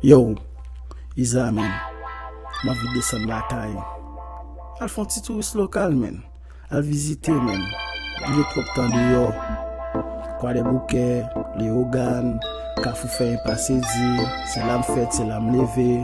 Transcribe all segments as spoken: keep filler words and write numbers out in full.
Yo, Iza, man. M anvi desann lakay. Al fè yon ti touris lokal, man. Al vizite, man. M gen twòp tan deyò. Kwadèboukè, Leyogàn, Kafou Fèyen pase di, se la m fèt, se la m leve.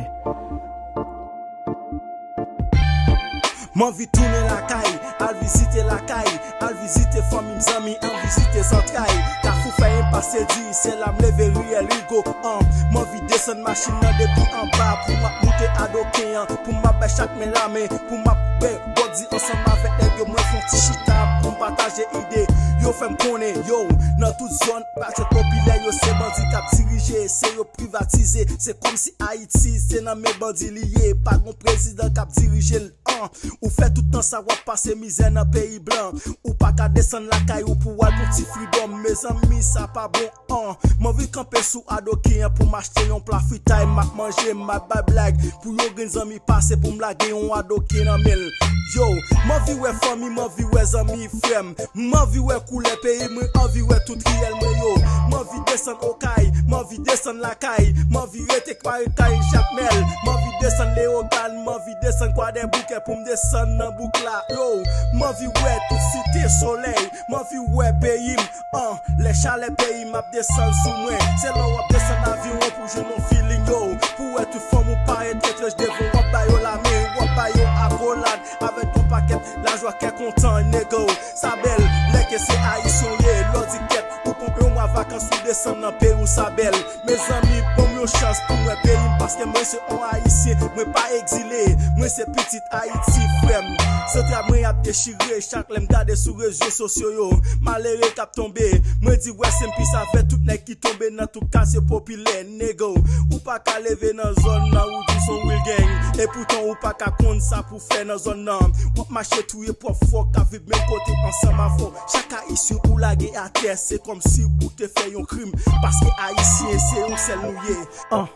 M anvi tounen lakay, al vizite lakay, al vizite fanmi m, zanmi, al vizite zantray. Kafou Fèyen pase di, se la m leve, riyèl Rigo, an. M anvi desann machin nan depi anba, pou m ap moute adoken an, pou m ap bay chak men lamen, pou m ap bè bòdi ansanm avèk nèg yo, mwen fè yon ti chita, pou m pataje ide. Yo fè m konnen, yo, nan tout zòn, katye popilè, yo se bandi k ap dirije, se yo privatize, se kòmsi Ayiti se nan men bandi li ye, pa gon prezidan k ap dirije l, an. Ou fè tout tan sa w ap pase mizè nan peyi blan, ou pa ka desann lakay ou pou w al pran ti fridòm, mezanmi, sa pa bon, an. M anvi kanpe sou adoken an pou m achte yon pla fritay, m ap manje, m ap bay blag, pou yon grenn zanmi pase pou m lage yon adoken nan men l. Yo, m anvi wè fanmi, m anvi wè zanmi, frè m. M anvi wè koulè peyi m, mwen anvi wè tout riyèl mwen yo. M anvi desann Okay, m anvi desann lakay, m anvi rete Kwadèboukè, Jakmèl. M anvi desann Leyogàn, m anvi desann Kwadèboukè pou m desann nan bouk la. Yo, m anvi wè tout Site Solèy, m anvi wè peyi m, an, lè chalè peyi m ap desann sou mwen. Se lè w ap desann aviwon pou jwenn yon feeling, yo. Pou wè tout fanm ou parèt etranj devan w, w ap ba yo lamen, w ap ba yo akolad avèk yon pakèt lajwa, kè kontan, nègo. Sa bèl, lè ke se Ayisyen w ye, lè w di kèt, ou pran yon mwa vakans, ou desann nan peyi w, sa bèl. Mezanmi, ban m yon chans pou m wè peyi m, paske mwen se yon Ayisyen, mwen pa egzile, mwen se pitit Ayiti, frè m. Zantray mwen ap dechire, chak lè m gade sou rezo sosyo yo, malere k ap tonbe. Mwen di rest in peace avèk tout nèg ki tonbe nan tout katye popilè, nègo. Ou pa ka leve nan zòn nan, ou di s on real gang. Epoutan ou pa ka konn sa pou fè nan zòn nan. W ap mache touye pwòp frè w k ap viv menm kote ansanm avè w. Chak Ayisyen ou lage atè, se kòmsi ou te fè yon krim. Paske Ayisyen se yon sèl nou ye. An.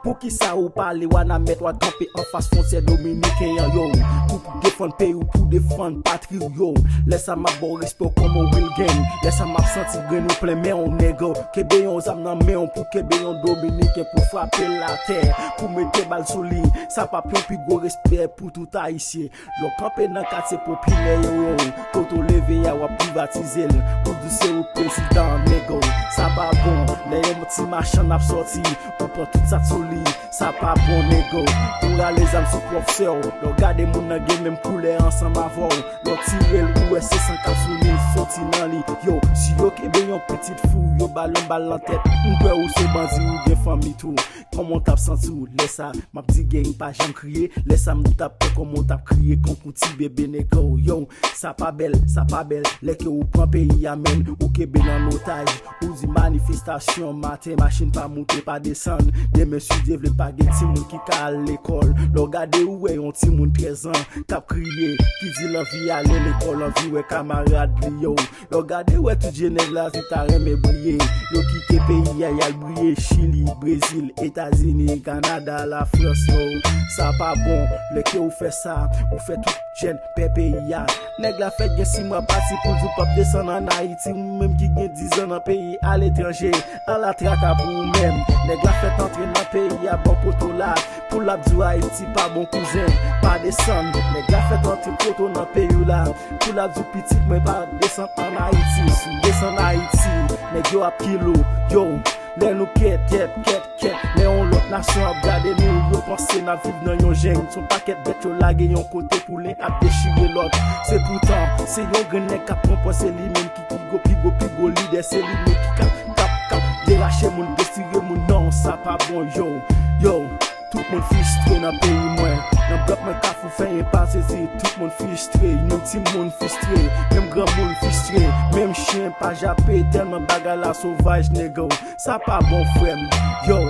Poukisa ou pale Wanament, w a kanpe anfas fwontyè dominiken an, yo? Pou, pou defann peyi w, pou defann patri w, yo. Lè sa m ap ba w respè w kòm yon real gang. Lè sa m ap santi grenn ou plen men w, nègo. Kenbe yon zam nan men w pou kenbe yon dominiken pou frape l atè, pou mete bal sou li. Sa p ap yon pi gwo respè pou tout Ayisyen. Lè w kanpe nan katye popilè yo, yo, kote w leve a, w ap privatize l. Pou di se ou prezidan, nègo. Sa pa bon. Lè yon ti machann ap sòti, ou pran tout sa k sou li. Sa pa bon, nègo. Ou rale zam sou pwòp sè w. Lè w gade moun nan gen menm koulè ansanm avè w. Lè w tire l, ou wè se san k ap sou li, soti nan li. Yo, si yo kenbe yon pitit fi w, yo ba l yon bal nan tèt, m kwè ou se bandi, ou gen fanmi tou. Kòman w t ap santi w lè sa? M ap di gang pa janm kriye. Lè sa m t ap pè kòman w t ap kriye konkou ti bebe nègo. Yo, sa pa bèl, sa pa bèl. Lè ke ou pran peyi a, menm ou kenbe l an otaj. Ou di manifestasyon maten, machin pa moute, pa desann. Demen, si Dye vle, pa gen timoun ki ka al lekòl. Lè w gade, ou wè yon timoun trèz an k ap kriye, ki di l anvi ale lekòl, anvi wè kamarad li yo. Lè w gade, wè tout je nèg la, se ta renmen briye. Yo kite peyi a, y al briye Chili, Brezil, Etazini, Kanada, Lafrans, yo. Sa pa bon. Lè ke ou fè sa, ou fè tout jèn pè peyi a. Nèg la fèk gen sis mwa pati pou di w p ap desann ann Ayiti, ou menm ki gen diz an nan peyi aletranje, ala traka pou ou menm. Nèg la fèk antre nan peyi a, bò poto la, pou l ap di w Ayiti pa bon, kouzen, pa desann. Nèg la fèk antre poto nan peyi w la, pou l ap di w pitit mwen pa desann ann Ayiti. Si w desann Ayiti, nèg yo ap kill ou, yo. Lè nou kèt, kèt, kèt, kèt, lè yon lòt nasyon ap gade nou, yo panse n ap viv nan yon jeng. S on pakèt bèt yo lage yon kote pou len ap dechire lòt. Se poutan, se yon grenn nèg k ap pran pòz, se li menm ki pi gwo, pi gwo, pi gwo lidè, se li menm ki k ap, k ap, k ap derache moun, dechire moun. Non, sa pa bon, yo, yo. Tout moun fristre nan peyi mwen. Nan blòk mwen, Kafou Fèyen pase di, tout moun fristre, nou timoun fristre, menm granmoun fristre, menm chen pa jape, tèlman bagay la sovaj, nègo. Sa pa bon, frè m. Yo,